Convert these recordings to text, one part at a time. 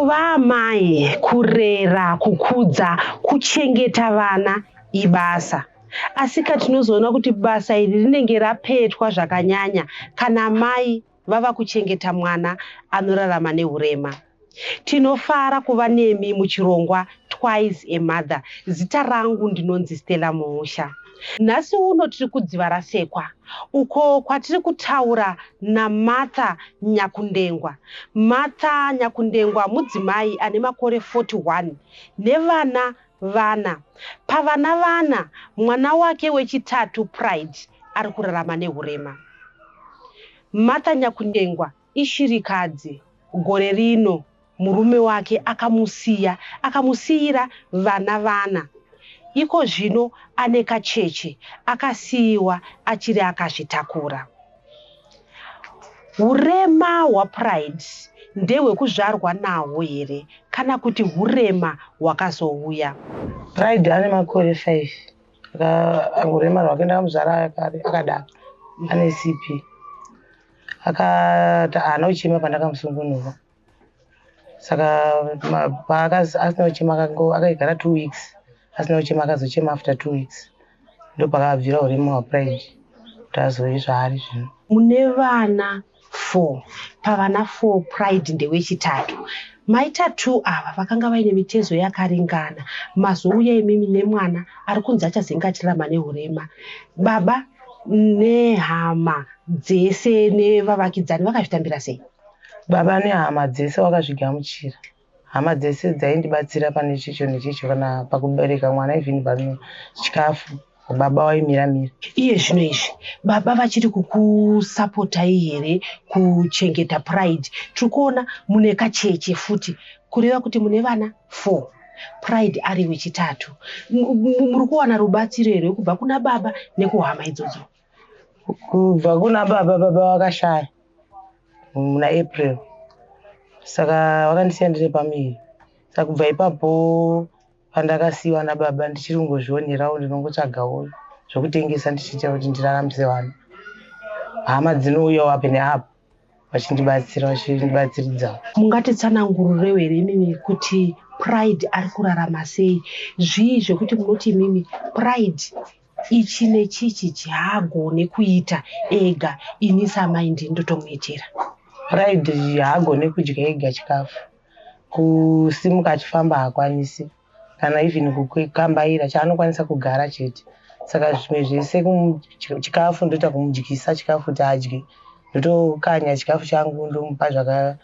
Kuva amai, kurera, kukudza, kuchengeta vana ibasa. Asika tinozoona kuti basa iri rinenge rapetwa zvakanyanya kana mai vava kuchengeta mwana anorarama nehurema. Tinofara kuva nemi muchirongwa Twice a Mother. Zita rangu ndinonzi Stella Muusha. Nhasi uno tiri kudziva rasekwa uko kwatiri kutaura naMartha Nyakundengwa. Martha Nyakundengwa mudzimai ane makore 41 nevana vana. Pavana vana, mwana wake wechitatu Pride ari kurarama nehurema. Martha Nyakundengwa ishirikadzi. Gore rino murume wake akamusiya, akamusiyira vana vana. Iko zvino ane kacheche akasiyiwa achiri akazvitakura. Hurema hwaPride ndehwekuzvarwa nahwo here kana kuti hurema hwakazouya? Pride ane makore 5. Urema rwake ndakamuzvara akadaro ane CP. Akati haana kuchema pandakamusungunura. Saka paakasina kuchema akaigara 2 weeks asina kuchema, akazochema after 2 weeks. Ndopakabvira urema hwaPride kuti azove zvaari zvino. Mune vana 4. Pavana 4 Pride ndewechitatu. Maita 2 ava vakanga vaine mitezo yakaringana. Mazouya imimi nemwana ari kunzi achazenge achirarama nehurema. Baba nehama dzese nevavakidzani vakazvitambira sei? Baba nehama dzese vakazvigamuchira. Hama dzese dzaindibatsira pane chicho nechicho, kana pakubereka mwana, even pano chikafu baba waimira mira. Iye zvino izvi baba vachiri kukusapotai here kuchengeta Pride? Tiri kuona mune kacheche futi, kureva kuti mune vana 4. Pride ari wechitatu. Muri kuwana rubatsiro here kubva kuna baba nekuhama idzodzo? Kubva kuna baba, baba vakashaya muna April, saka vakandisiya ndiri pamuviri. Saka kubva ipapo pandakasiyiwa nababa, ndichiri kungozvionerawo, ndinongotsvagawo zvokutengesa ndichiita kuti ndiraramise vana. Hama dzinouyawo apo neapo vachindibatsira, vachindibatsiridzawo. Mungatitsanangurirewo here imimi kuti Pride ari kurarama sei? Zvii zvekuti munoti imimi Pride ichi nechichi haagone kuita ega, ini samai ndini ndotomuitira? Pride haagone kudya ega chikafu. Kusimuka achifamba haakwanisi, kana even kukambaira. Chaanokwanisa kugara chete. Saka zvimwe zvese, chikafu ndoita kumudyisa chikafu kuti adye. Ndotokanya chikafu changu ndomupa zvaka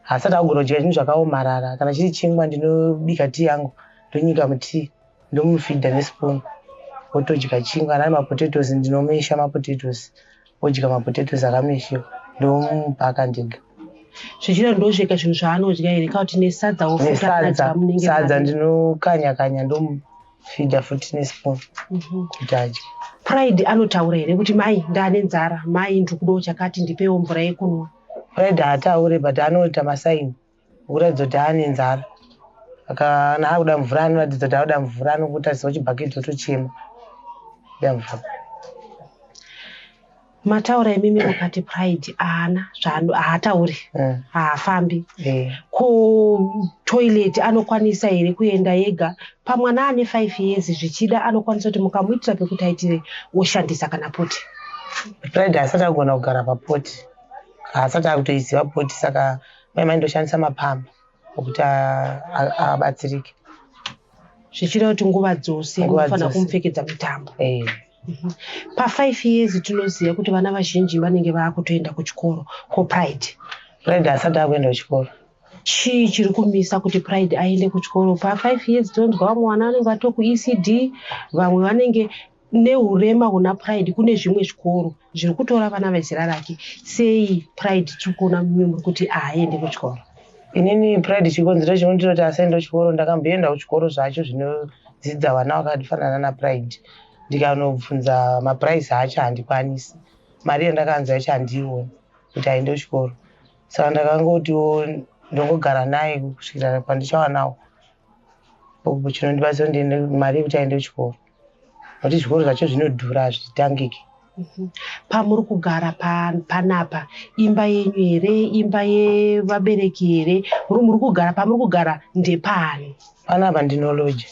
haasati agona kudya zvinhu zvakaomarara. Kana chiri chingwa, ndinobika tii yangu, ndonyika mutii, ndomufidha nespoon, otodya chingwa. Kana ari mapotatoes, ndinomesha mapotatoes, odya mapotatoes akameshiwa, ndomupaka ndega. Zvichida ndozvega zvinhu zvaanodya here, kana kuti nesadzawo futi Nesadza. anodya munenge Sadza ndinokanya kanya, ndomufidha futi nespoon kuti adye. Pride anotaura here kuti mai, ndaane nzara, mai, ndiri kudawo chakati, ndipewo mvura yekunwa? Pride haataure, but anoita masaini okuratidza kuti ane nzara. Kana akuda mvura, anoratidza kuti akuda mvura, anokutarisa chibhaketi, otochema kuda mvura. Mataura imimi mukati Pride haana haatauri, haafambi. Ko toilet anokwanisa here kuenda ega? Pamwana ane 5 years zvichida anokwanisa kuti mukamuitira pekuti aitire oshandisa kana potty? Pride haasati agona kugara papotty, haasati akutoiziva potty. Saka mai mai ndoshandisa mapampers okuti abatsirike. Zvichida kuti nguva dzose Nguva munofanira dzose. kumupfekedza mitambo. Eh. Pa5 years tinoziva kuti vana vazhinji vanenge vaakutoenda kuchikoro. Ko Pride? Pride haasati akuenda kuchikoro. Chii chiri kumisa kuti Pride aende kuchikoro pa5 years? Tonzwa vamwe vana vanenge vato kuECD, vamwe vanenge neurema huna Pride. Kune zvimwe zvikoro zviri kutora vana vezera rake. Sei Pride tiri kuona mumwe muri kuti haaende kuchikoro? Inini Pride, chikonzero chinondira kuti asaenda kuchikoro, ndakamboenda kuchikoro zvacho zvinodzidza vana vakafanana naPride, ndikanobvunza maprice acho, handikwanisi. Mari yandakanzi yacho handiioni kuti aende kuchikoro. Saka ndakangotiwo ndongogara naye kusvikira pandichawanawo chinondibatsira kuti ndiende, mari yekuti aende kuchikoro, nokuti zvikoro zvacho zvinodhura, hazvitangiki. Pamuri kugara panapa imba yenyu here, imba yevabereki here? Muri kugara pamuri kugara ndepani? Panapa ndinoloja.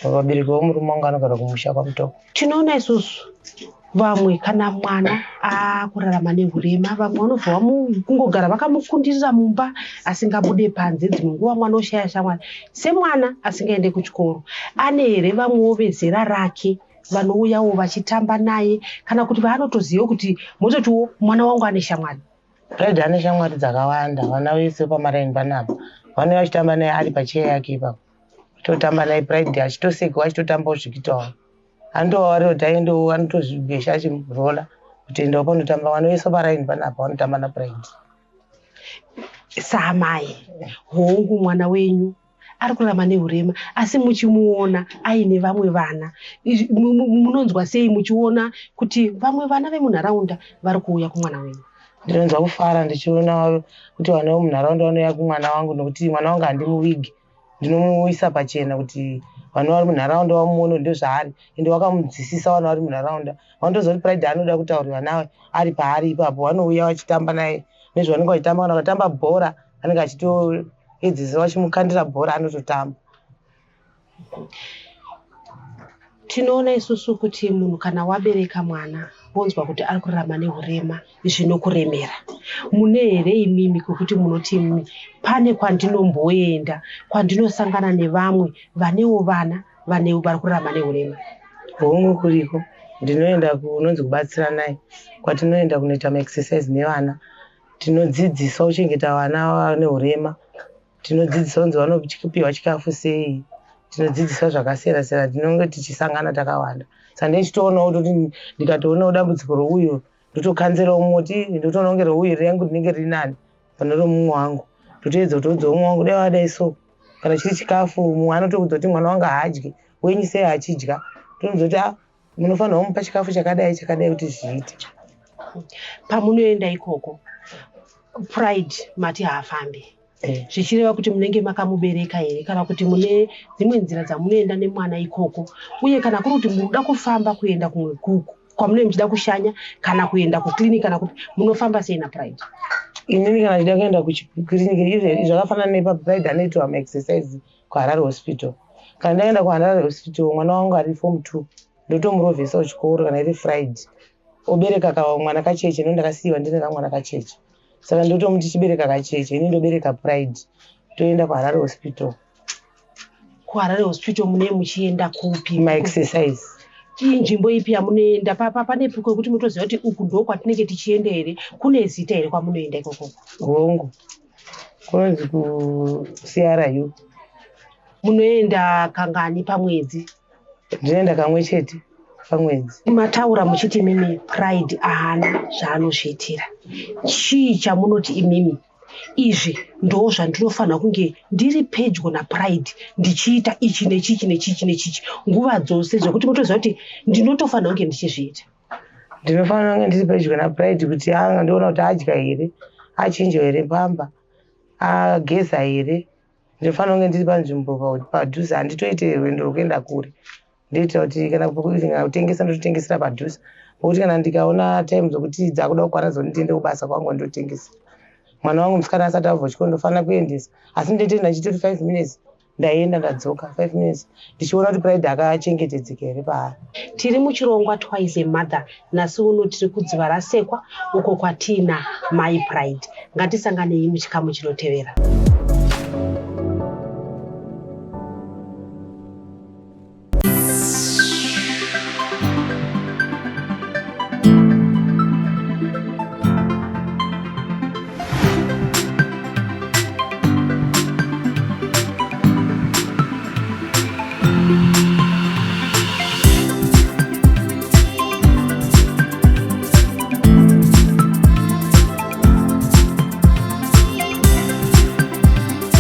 Vabereki vomurume wangu anogara kumusha kwaMutoko. Tinoona isusu vamwe kana mwana akurarama nehurema, vamwe vanobva kungogara vakamukundirira mumba asingabude panze, dzimwe nguva mwana oshaya shamwari. Semwana asingaende kuchikoro, ane here vamwewo vezera rake vanouyawo vachitamba naye, kana kuti vaanotoziva kuti mototiwo mwana wangu ane shamwari? Pride ane shamwari dzakawanda, vana vese pamaraini panapa vanouya vachitamba naye ari pacheya yake ipapo. Totamba naye Pride achitosekewa achitotambawo zvikitawo. Anotovavarira kuti aendewo, anotozvigwesha achirola kuti endawo panotamba vana vese paraini panapa vanotamba naPride. Samai, hongu mwana wenyu ari kurarama nehurema, asi muchimuona aine vamwe vana, munonzwa sei muchiona kuti vamwe vana vemunharaunda vari kuuya kumwana wenyu? Ndinonzwa kufara ndichiona kuti vana vemunharaunda vanouya kumwana wangu, nokuti mwana wangu handimuvigi, ndinomuisa pachena kuti vanhu vari munharaunda vamuone ndozvaari, ende vakamudzidzisa vanhu vari munharaunda vanotoziva kuti Pride anoda kutaurirwa naye ari paari ipapo, vanouya vachitamba naye nezvavanenge vachitamba. Kana vakatamba bhora anenge achitoedzesa, vachimukandira bhora anototamba. Tinoona isusu kuti munhu kana wabereka mwana wonzwa kuti ari kurarama nehurema, zvinokuremera. Mune here imimi kwekuti munoti imimi pane kwandinomboenda kwandinosangana nevamwe vanewo vana vari kurarama nehurema? Hongu, kuriko. Ndinoenda kunonzi kubatsiranai, kwatinoenda kunoita maexercise nevana. Tinodzidziswa kuchengeta vana vane hurema, tinodzidziswa kunzi vanopiwa chikafu sei, tinodzidziswa zvakasiyana siyana. Tinonge tichisangana takawanda, saka ndichitoonawo kuti ndikatoonawo dambudziko rouyu ndotokanzerawo moti, ndotoona kunge rouyu rangu rinenge riri nani pane romumwe wangu, ndotoedza kutoudza umwe wangu dai wadai so. Kana chiri chikafu, mumwe anotoudza kuti mwana wangu haadyi, wenyu sei achidya? Tonoudza kuti a munofanirwa kumupa chikafu chakadai chakadai kuti zviite. Pamunoenda ikoko, Pride mati haafambi, zvichireva kuti munenge makamubereka here, kana kuti mune dzimwe nzira dzamunoenda nemwana ikoko? Uye kana kuri kuti munoda kufamba kuenda kumwe kwamunenge muchida kushanya, kana kuenda kukliniki, kana kuti munofamba sei naPride? Inini kana ndichida kuenda kuchikiriniki, zvakafanana nepaPride anoitwa maexercise kuHarare Hospital, kana ndaenda kuHarare Hospital mwana wangu ari form 2, ndotomurovhesa kuchikoro. Kana iri Friday, obereka kamwana kacheche, ndo ndakasiyiwa ndine kamwana kacheche, saka ndotomuti chibereka kacheche, ini ndobereka Pride, toenda kuHarare Hospital. KuHarare Hospital mune muchienda kupi? Maexercise. Inzvimbo ipi yamunoenda? Pane kwekuti mutoziva kuti uku ndo kwatinenge tichienda here? Kune zita here kwamunoenda ikoko? Hongu, kunonzi kuCRU. Munoenda kangani pamwedzi? Ndinoenda kamwe chete pamwedzi. Mataura muchiti imimi Pride haana zvaanozviitira. Chii chamunoti imimi izvi ndo zvandinofanira kunge ndiri pedyo naPride ndichiita ichi nechichi nechichi nechichi nguva dzose, zvekuti mutoziva kuti ndinotofanira kunge ndichizviita? Ndinofanira kunge ndiri pedyo naPride kuti ndiona kuti adya here, achinja here pamba, ageza here. Ndinofanira kunge ndiri panzvimbo padhuze, handitoite rwendo rwekuenda kure. Ndoitira kuti kana kutengesa ndototengesera padhuze, pokuti kana ndikaona time dzokuti dzakuda kukwana dzoti ndiende kubasa kwangu, ndotengesa. Mwana wangu musikana asati abva kuchikoro ndofanira kuendesa, asi ndotoenda ndichitoti 5 minutes ndaenda ndadzoka, 5 minutes ndichiona kuti Pride akachengetedzeka here paari. Tiri muchirongwa Twice a Mother. Nhasi uno tiri kudziva rasekwa uko kwatiina Mai Pride. Ngatisanganei muchikamu chinotevera.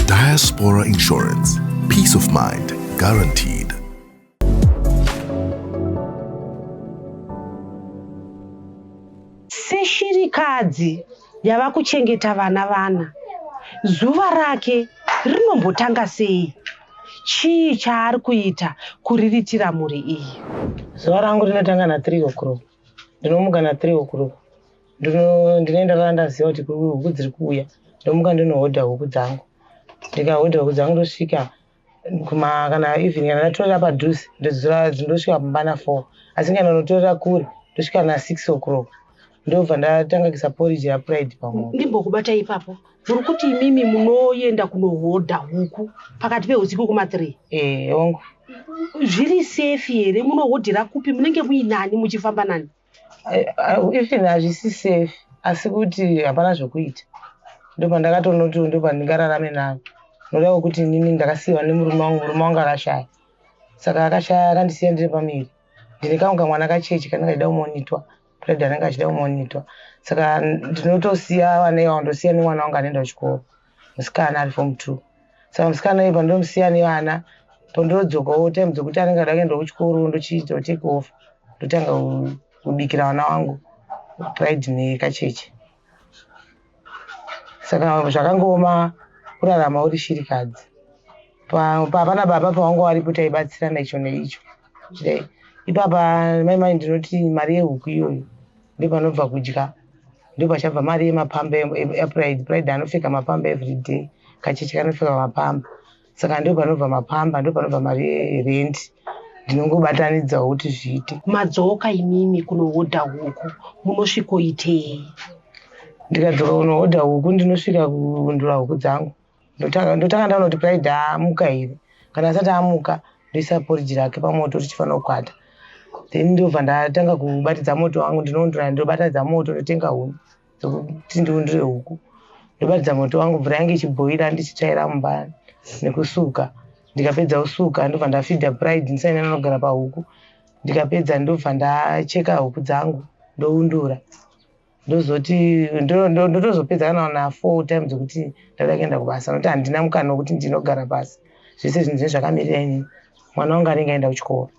Diaspora Insurance. Peace of mind guaranteed. Seshirikadzi yava kuchengeta vana vana, zuva rake rinombotanga sei? Chii chaari kuita kuriritira mhuri iyi? Zuva rangu rinotanga na3 o'clock. Ndinomuka na3 o'clock. Ndinoenda kana ndaziva kuti huku dziri kuuya, ndomuka ndinohodha huku dzangu. Ndikahodha huku dzangu, ndosvika kuma kana even kana ndatorera padhuze, ndodzora, ndosvika pamba na4, asi kana ndotorera kure, ndosvika na6 o'clock. Ndobva ndatanga kuisa porridge yaPride pamoto. Ndimbokubata ipapo. Muri kuti imimi munoenda kunohodha huku pakati peusiku kuma3? Eh, hongu. Zviri safe here? Munohodhera kupi? Munenge muinani, muchifamba nani? Even hazvisi safe, asi kuti hapana zvokuita. Ndopandakatonoti ndopandingararame navo, noda wekuti inini ndakasiyiwa nemurume wangu. Murume wangu akashaya, saka akashaya akandisiya ndiri pamiri, ndine kamwe kamwana kacheche kanenge kachida kumonitwa. Pride anenge achida kumonitwa, saka ndinotosiya vana ivavo, ndosiya nemwana wangu anoenda kuchikoro, musikana ari form 2. Saka musikana uyu pandomusiya nevana, pandodzokawo time dzekuti anenge ada kuenda kuchikoro, ndochiita take off, ndotanga kubikira vana vangu, Pride nekacheche. Saka zvakangooma kurarama uri shirikadzi. Pana baba pavanga varipo, taibatsirana icho neicho. Chidai ipapa mai mai, ndinoti mari yehuku iyoyo ndopanobva kudya, ndopachabva mari yemapamba aPride. Pride anopfeka mapamba everyday, kacheche kanopfeka mapamba, saka ndopanobva mapamba, ndopanobva mari yerendi. Ndinongobatanidzawo kuti zviite. Madzoka imimi kunohodha huku, munosvikoitei? Ndikadzoka kunohodha huku, ndinosvika kundura huku dzangu. Ndotanga ndaona kuti Pride amuka here. Kana asati amuka, ndoisa poriji rake pamoto richifanira kukwata, then ndobva ndatanga kubatidza moto wangu. Ndinoundura, ndobatidza moto, ndotenga huni dzekuti ndiundure huku, ndobatidza moto wangu, mvura yange ichibhoira, ndichitsvaira mumba nekusuka. Ndikapedza kusuka, ndobva ndafidha Pride ndisati ndanogara pahuku. Ndikapedza, ndobva ndacheka huku dzangu, ndoundura, ndozoti ndotozopedza kana na4 time dzekuti ndada kuenda kubasa, nokuti handina mukana wekuti ndinogara pasi. Zvese zvinhu zvinenge zvakamirira inini. Mwana wangu anenge aenda kuchikoro,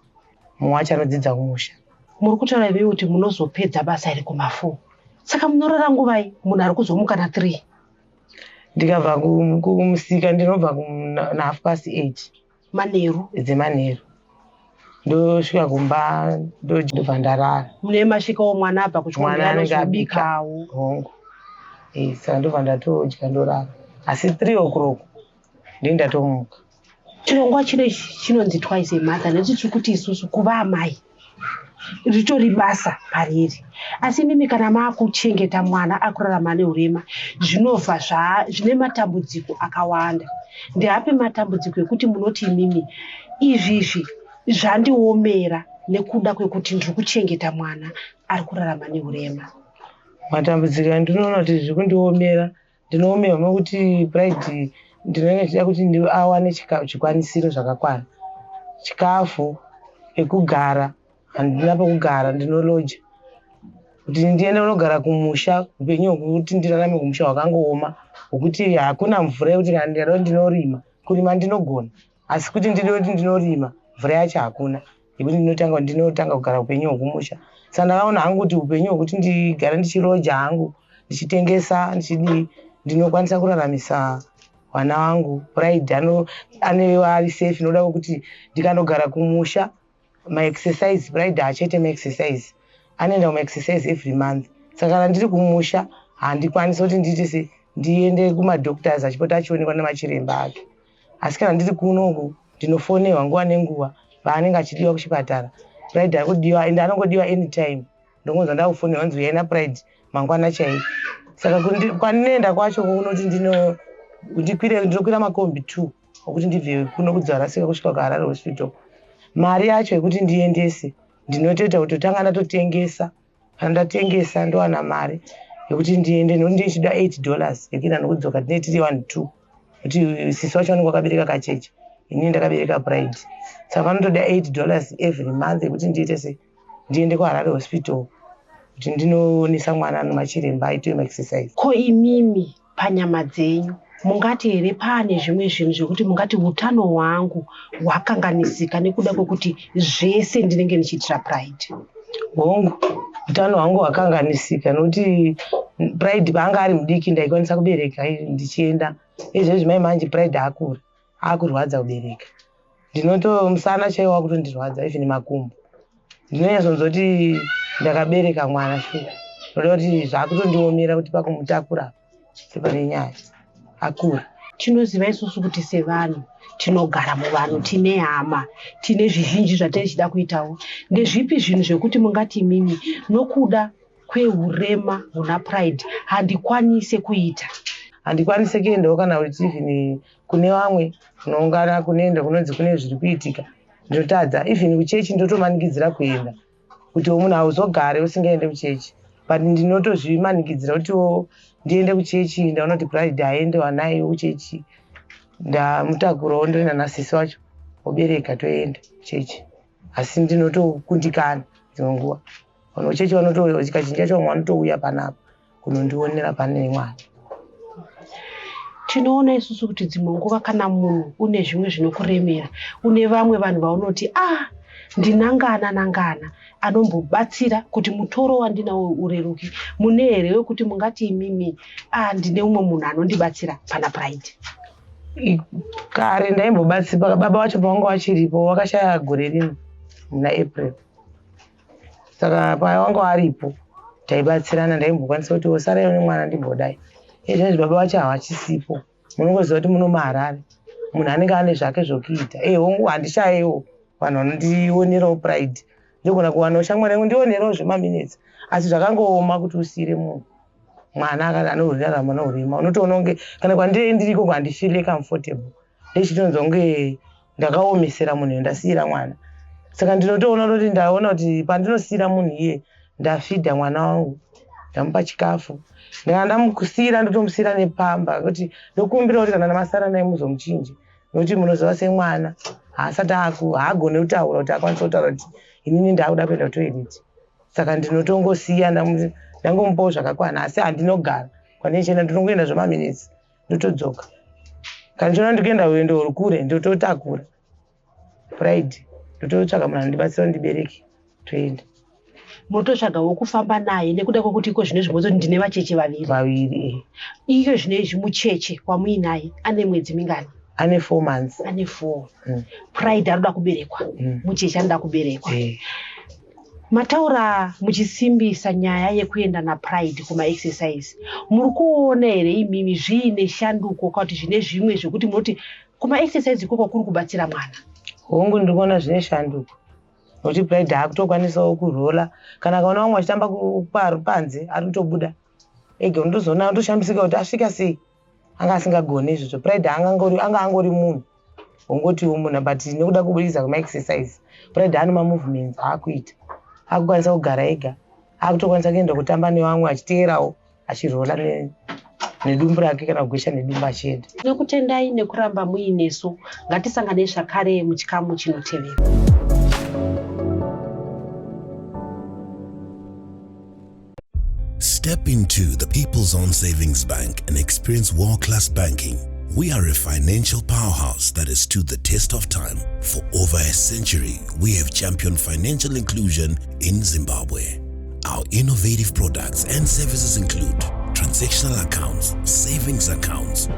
mumwe wacho anodzidza kumusha. Muri kutaura ivei kuti munozopedza basa iri kuma4, saka munorara nguvai, munhu ari kuzomuka na3? Ndikabva kumusika, ndinobva na8:30. Manheru? Dzemanheru. Ndosvika kumba, ndobva ndarara. Mune masvikawo, mwana abva kuchikoro. Mwana anenge abika. Anozobikawo. Hongu. Saka ndobva ndatodya, ndorara, asi 3 o'clock ndini ndatomuka. Chirongwa chino ichi chinonzi Twice a Mother, nekuti tiri kuti isusu kuva amai ritori basa pariri, asi imimi kana maakuchengeta mwana akurarama neurema, zvinovha zvine matambudziko akawanda. Ndeapi matambudziko ekuti munoti imimi izvizvi zvandiomera nekuda kwekuti ndiri kuchengeta mwana ari kurarama neurema? Matambudziko andinoona kuti zviri kundiomera, ndinoomerwa nekuti Pride ndinenge ndichida kuti awane zvikwanisiro zvakakwana, chikafu, pekugara. Handina pekugara, ndinoloja. Kuti ndiende kunogara kumusha, upenyu hwekuti ndirarame kumusha hwakangooma, hwekuti hakuna mvura yekuti kana ndikada kuti ndinorima, kurima ndinogona, asi kuti ndide kuti ndinorima, mvura yacho hakuna yekuti ndinotanga kugara upenyu hwekumusha. Saka ndakaona hangu kuti upenyu hwekuti ndigare ndichiroja hangu, ndichitengesa, ndichidii, ndinokwanisa kuraramisa vana vangu. Pride ane ari safe, nokuda kwekuti ndikanogara kumusha, maexercise, Pride haachaite maexercise, anoenda kumaexercise every month. Saka kana ndiri kumusha, handikwanisi kuti ndiite se ndiende kumadoctors achipota achionekwa nemachiremba ake, asi kana ndiri kunoku, ndinofonerwa nguva nenguva paanenge achidiwa kuchipatara. Pride ari kudiwa, ende anongodiwa anytime. Ndongonzwa ndakufonerwa nzi uyai naPride mangwana chaipo. Saka kwandinoenda kwacho kunoti ndikwire, ndinokwira makombi 2 okuti ndibve kuno kuDzarasika kusvika kuHarare Hospital. Mari yacho yekuti ndiendese, ndinotoita kuti tanga ndatotengesa. Kana ndatengesa, ndowana mari yekuti ndiende, nokuti ndichida $8 yekuenda nokudzoka. Tinee tiri one two, kuti sisi wacho vanenge vakabereka kacheche, inini ndakabereka Pride, saka vanotoda $8 every month yekuti ndiite se ndiende kuHarare Hospital kuti ndinoonesa mwana nemachiremba, aitiwe maexercise. Ko imimi panyama dzenyu, mungati here paane zvimwe zvinhu zvekuti mungati utano hwangu hwakanganisika nekuda kwekuti zvese ndinenge ndichiitira Pride? Hongu, utano hwangu hwakanganisika, nokuti Pride paanga ari mudiki, ndaikwanisa kubereka ndichienda. Izvezvi mai manje Pride akura, akurwadza kubereka. Ndinoto musana chaiwo wakutondirwadza, even makumbo. Ndinonyatsonzwa kuti ndakabereka mwana shuwa. Ndoda kuti zvakutondiomera kuti pakumutakura sepane nyaya akura. Tinoziva isusu kuti sevanhu tinogara muvanhu, tine hama, tine zvizhinji zvatiri kuitawo. Ndezvipi zvinhu zvekuti mungati imimi nokuda kwehurema huna Pride handikwanise kuita? Handikwanise kuendawo kana kuti even kune vamwe kunoungana, kunoenda kunonzi kune zviri kuitika, ndinotadza. Even kuchechi ndotomanikidzira kuenda, kuti munhu hauzogare usingaende kuchechi, but ndinotozvimanikidzira kutiwo ndiende kuchechi. Ndaona kuti Pride aende wanayo kuchechi, ndamutakurawo, ndoenda nasisi wacho obereka, toenda kuchechi. Asi ndinotokundikana dzimwe nguva. Vanhu kuchechi kazhinji kacho vamwe vanotouya panapa kunondionera pane mwana. Tinoona isusu kuti dzimwe nguva kana munhu une zvimwe zvinokuremera, une vamwe vanhu vaunoti, ah, ndinangana nangana anombobatsira kuti mutoro wandinawo ureruke. Mune here wekuti mungati imimi, ah, ndine umwe munhu anondibatsira pana Pride? Kare ndaimbobatsira baba vacho pavanga vachiripo. Vakashaya gore rino muna April, saka pavanga varipo taibatsirana. Ndaimbokwanisa kuti sarai nemwana ndimbodai. Izvezvi baba vacho havachisipo. Munongoziva kuti muno muHarare munhu anenge ane zvake zvokuita. E, hongu, handishayewo vanhu vanondionerawo Pride. Ndogona kuwanawo shamwari yangu ndionerewo zvemaminitsi, asi zvakangooma kuti usiyire munhu mwana anorarama nourema. Unotoona kunge kana kwandiri ndiriko handifeel comfortable, ndechitonzwa kunge ndakaomesera munhu ndasiyira mwana. Saka ndinotoona kuti ndaona kuti pandinosiyira munhu iye, ndafeeda mwana wangu, ndamupa chikafu, ndikana ndamusiyira, ndotomusiyira nepamba kuti ndokumbira kuti kana ndamasara naye muzomuchinje, nokuti munoziva semwana haasati haagoni kutaura kuti akwanise kutaura kuti inini ndaakuda kuenda kutoilet. Saka ndinotongosiya ndangomupawo zvakakwana, asi handinogara kwandinochienda. Ndinongoenda zvemaminitsi, ndotodzoka. Kana ndichiona ndikuenda rwendo rwukure, ndototakura Pride, ndototsvaga munhu anondibatsira ndibereke, toenda. Munototsvaga wokufamba naye nekuda kwekuti iko zvino zvimwe ndine vacheche vaviri. Vaviri. Iyo zvino izvi mucheche wamuinaye ane mwedzi mingani? Ane 4 months. Ane 4. Pride anoda kuberekwa. Mucheche anoda kuberekwa. Mataura muchisimbisa nyaya yekuenda naPride kumaexercise. Muri kuona here imimi zviine shanduko kana kuti zvine zvimwe zvekuti munoti kumaexercise ikoko kuri kubatsira mwana? Hongu, ndiri kuona zvine shanduko, nokuti Pride haakutokwanisawo kurola. Kana akaona vamwe vachitamba panze, ari kutobuda ega. Unotozoona unotoshamisika kuti asvika sei, anga asingagoni izvozvo. Pride anga angori munhu wongotiwo munhu, but nekuda kubudikidza kwemaexercise, Pride ane mamovements aakuita, akukwanisa kugara ega, akutokwanisa kuenda kutamba nevamwe achiteerawo, achirola nedumbu rake kana kugwesha nedumbu achienda. Tinokutendai nekuramba muinesu. Ngatisanganei zvakare muchikamu chinotevera. Step into the People's Own Savings Bank and experience world class banking. We are a financial powerhouse that has stood the test of time. For over a century, we have championed financial inclusion in Zimbabwe. Our innovative products and services include transactional accounts, savings accounts,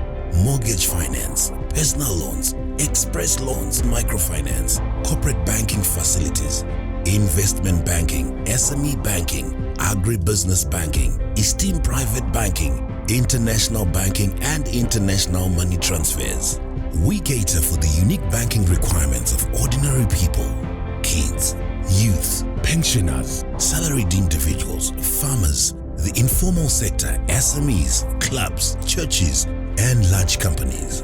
mortgage finance, personal loans, express loans, microfinance, corporate banking facilities, investment banking, SME banking, agribusiness banking, esteemed private banking, international banking, and international money transfers. We cater for the unique banking requirements of ordinary people, kids, youth, pensioners, salaried individuals, farmers, the informal sector, SMEs, clubs, churches, and large companies.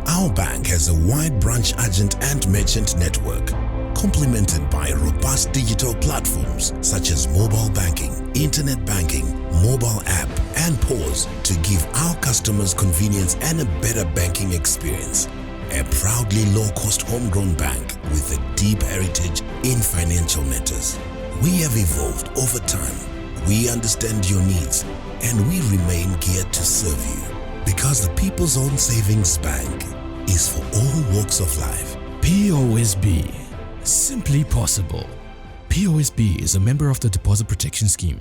Our bank has a wide branch agent and merchant network, complemented by robust digital platforms such as mobile banking, internet banking, mobile app, and POS to give our customers convenience and a better banking experience. A proudly low-cost homegrown bank with a deep heritage in financial matters. We have evolved over time. We understand your needs and we remain geared to serve you because the People's Own Savings Bank is for all walks of life. POSB. Simply possible. POSB is a member of the Deposit Protection Scheme.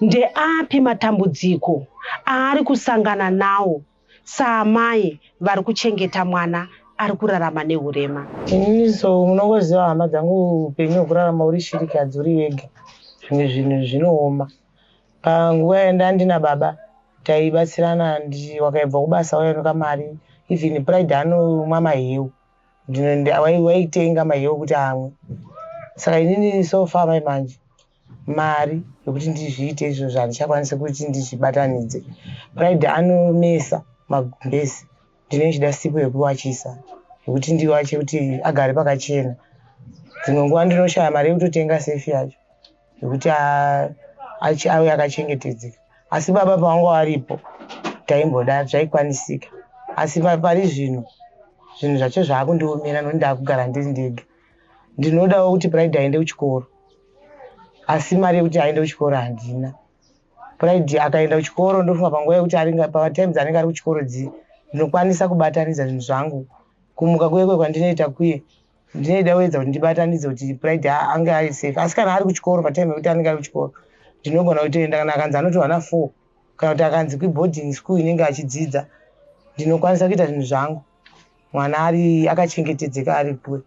Ndeapi matambudziko aari kusangana nawo saamai vari kuchengeta mwana ari kurarama neurema. Inini so munongoziva hama dzangu, upenyu hwekurarama uri shirikadzi uri wega, zvimwe zvinhu zvinooma. Panguva yandandina baba taibatsirana, wakaibva kubasa waiwanika mari, even Pride anomwa maheu, waitenga maheu kuti amwe. Saka inini so far mai manje mari yekuti ndizviite izvozvo handichakwanisi kuti ndizvibatanidze. Pride anomesa magumbezi, ndinenge ndichida sipo yekuwachisa, yekuti ndiwache kuti agare pakachena. Dzimwe nguva ndinoshaya mari yekutotenga sefi yacho yekuti ave akachengetedzeka. Asi baba pavanga varipo taimboda, zvaikwanisika. Asi pari zvino zvinhu zvacho zvaakundiomera nokuti ndaakugara ndiri ndega. Ndinodawo kuti Pride aende kuchikoro, asi mari yekuti aende kuchikoro handina. Pride akaenda kuchikoro, ndofunga panguva yekuti pamatimes anenge ari kuchikoro dzi ndinokwanisa kubatanidza zvinhu zvangu. Kumuka kuye kwandinoita kuye ndinoida kuedza kuti ndibatanidze kuti Pride ange ari safe. Asi kana ari kuchikoro, patime yekuti anenge ari kuchikoro, ndinogona kutoenda. Kana akanzi anotorwa na4 kana kuti akanzi kuboarding school inenge achidzidza, ndinokwanisa kuita zvinhu zvangu mwana ari akachengetedzeka ari kure.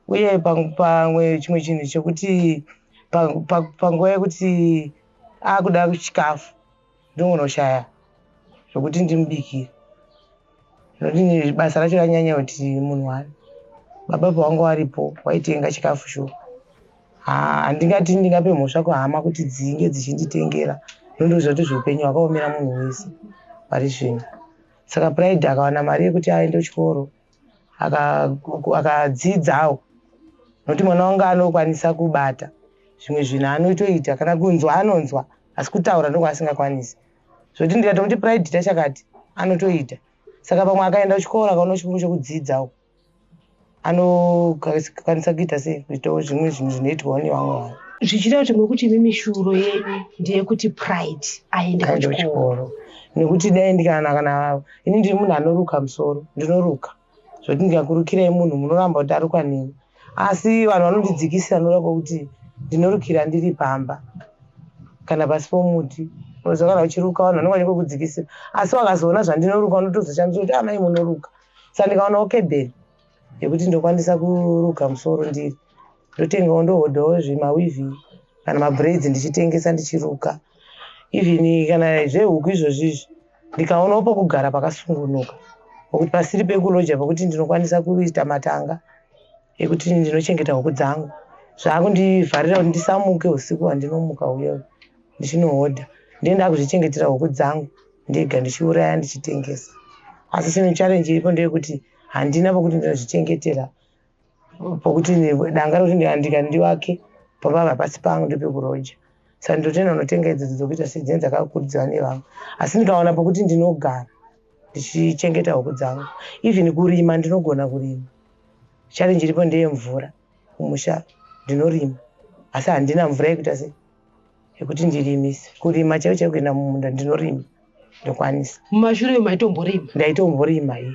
Uye pamwe chimwe chinhu chekuti panguva yekuti akuda chikafu, ndingonoshaya zvokuti ndimubikire, nokuti basa racho ranyanya kuti munhu wani. Baba pavanga varipo waitenga chikafu shuwa. Handingati ndingape mhosva kuhama kuti dzinge dzichinditengera, nondoziva kuti zveupenyu hwakaomera munhu wese pari zvino. Saka Pride akawana mari yekuti aende kuchikoro akadzidzawo, nokuti mwana wangu anokwanisa kubata zvimwe zvinhu, anotoita, kana kunzwa anonzwa, asi kutaura ndokwaasingakwanisi. Zvokuti ndikatomuti Pride ita chakati, anotoita. Saka pamwe akaenda kuchikoro akaona chikuru chekudzidzawo, anokwanisa kuita sei, kuitawo zvimwe zvinhu zvinoitwawo nevamwe vanhu. Zvichida kuti muri kuti imi mishuro yenyu ndeyekuti Pride aende aende kuchikoro. Kuchikoro, nekuti dai ndikana kana ini ndiri munhu anoruka musoro, ndinoruka zvokuti ndikakurukirai munhu munoramba kuti arukwa neni, asi vanhu vanondidzikisira nokuda kwekuti ndinorukira ndiri pamba kana pasi pomuti. Unoziva kana uchiruka vanhu vanenge vachingokudzikisira, asi vakazoona zvandinoruka unotozoshamisa kuti amai munoruka. Saka ndikaonawo cabin yekuti ndokwanisa kuruka musoro ndiri, ndotengawo, ndohodhawo zvimaweave kana mabraids, ndichitengesa ndichiruka. Even kana zvehuku izvozvi izvi, ndikaonawo pokugara pakasungunuka, pokuti pasiri pekuloja, pokuti ndinokwanisa kuita matanga ekuti ndinochengeta huku dzangu, zvaakundivharira kuti ndisamuke usiku hwandinomuka uye ndichinohodha, ndiye ndakuzvichengetera huku dzangu ndega, ndichiuraya ndichitengesa. Asi chinhu challenge iripo ndeyekuti handina pokuti ndinozvichengetera, pokuti danga rokuti ndivake pababa pasi pangu ndepekuroja. Saka ndinotoenda kunotenga idzodzo dzokuita sedzinenge dzakakurudzirwa nevamwe. Asi ndikawana pokuti ndinogara ndichichengeta huku dzangu, even kurima ndinogona kurima. Challenge iripo ndeyemvura. Kumusha ndinorima, asi handina mvura yekuita sei, yekuti ndirimise. Kurima chaivo chaivo, kuenda mumunda ndinorima, ndokwanisa. Mumashure maitomborima? Ndaitomborima iye,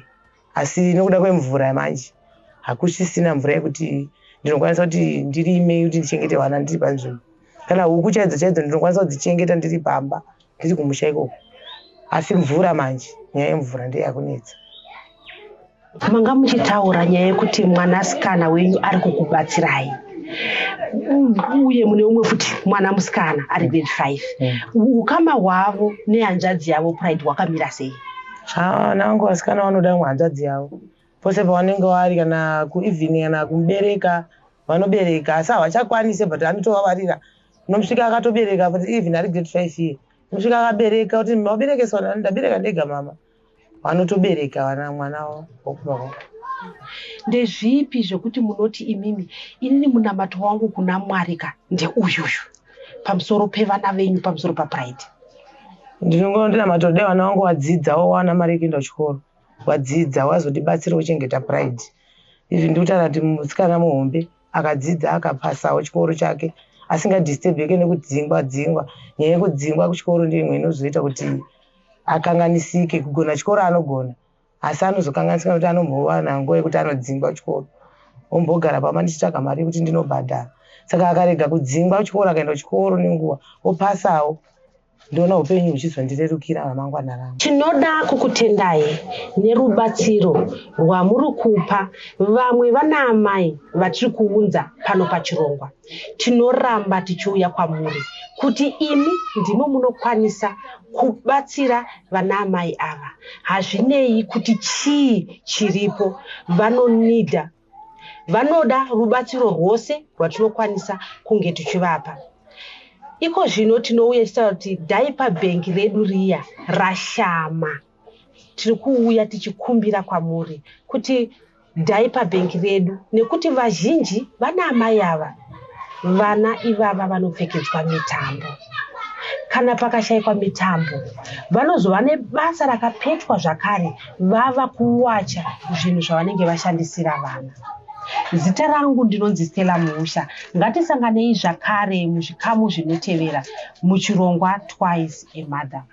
asi nokuda kwemvura manje hakusisina mvura yekuti ndinokwanisa kuti ndirime, kuti ndichengete vana ndiri panzvimbo. Kana huku chaidzo chaidzo ndinokwanisa kudzichengeta ndiri pamba, ndiri kumusha ikoko, asi mvura manje, nyaya yemvura ndeyakunetsa. Manga muchitaura nyaya yekuti mwanasikana wenyu ari kukubatsirai, uye mune umwe futi mwana musikana ari grade 5. Ukama hwavo nehanzvadzi yavo Pride hwakamira sei? Vana vangu vasikana vanoda hanzvadzi yavo pose pavanenge vari, kana kueven kana kumubereka vanobereka, asi havachakwanisi, but anotovavarira. Unomusvika akatobereka, but even ari grade 5 iye unosvika akabereka, kuti maberekeswa? Ndabereka ndega mama. Vanotobereka vana mwana wokumba kwavo. Ndezvipi zvekuti munoti imimi, inini munamato wangu kuna Mwari ka ndeuyuyu pamusoro pevana venyu, pamusoro paPride? Ndinongonamata dai vana vangu vadzidza, wawana mari yekuenda kuchikoro, wadzidza, wazondibatsira kuchengeta Pride. Izvi ndikutaura kuti musikana muhombe akadzidza, akapasawo chikoro chake, asingadhisturbeke nekudzingwa dzingwa. Nyaya yekudzingwa kuchikoro ndiyo imwe inozoita kuti akanganisike. Kugona chikoro anogona, asi anozokanganisika nekuti anombowana nguva yekuti anodzingwa kuchikoro, ombogara pamba ndichitsvaga mari yekuti ndinobhadhara. Saka akarega kudzingwa kuchikoro, akaenda kuchikoro nenguva, opasawo. Ndoona upenyu huchizondirerukira ramangwana rangu. Tinoda kukutendai nerubatsiro rwamuri kupa vamwe vanaamai vatiri kuunza pano pachirongwa. Tinoramba tichiuya kwamuri kuti imi ndimo munokwanisa kubatsira vanaamai ava. Hazvinei kuti chii chiripo, vanonida vanoda rubatsiro rwose rwatinokwanisa kunge tichivapa. Iko zvino tinouya tichitaura kuti diaper bank redu riya rashama. Tiri kuuya tichikumbira kwamuri kuti diaper bank redu, nekuti vazhinji vana amai ava, vana ivava vanopfekedzwa mitambo. Kana pakashayikwa mitambo, vanozova nebasa rakapetwa zvakare, vava kuwacha zvinhu zvavanenge vashandisira vana. Zita rangu ndinonzi Stella Muusha. Ngatisanganei zvakare muzvikamu zvinotevera muchirongwa Twice a Mother.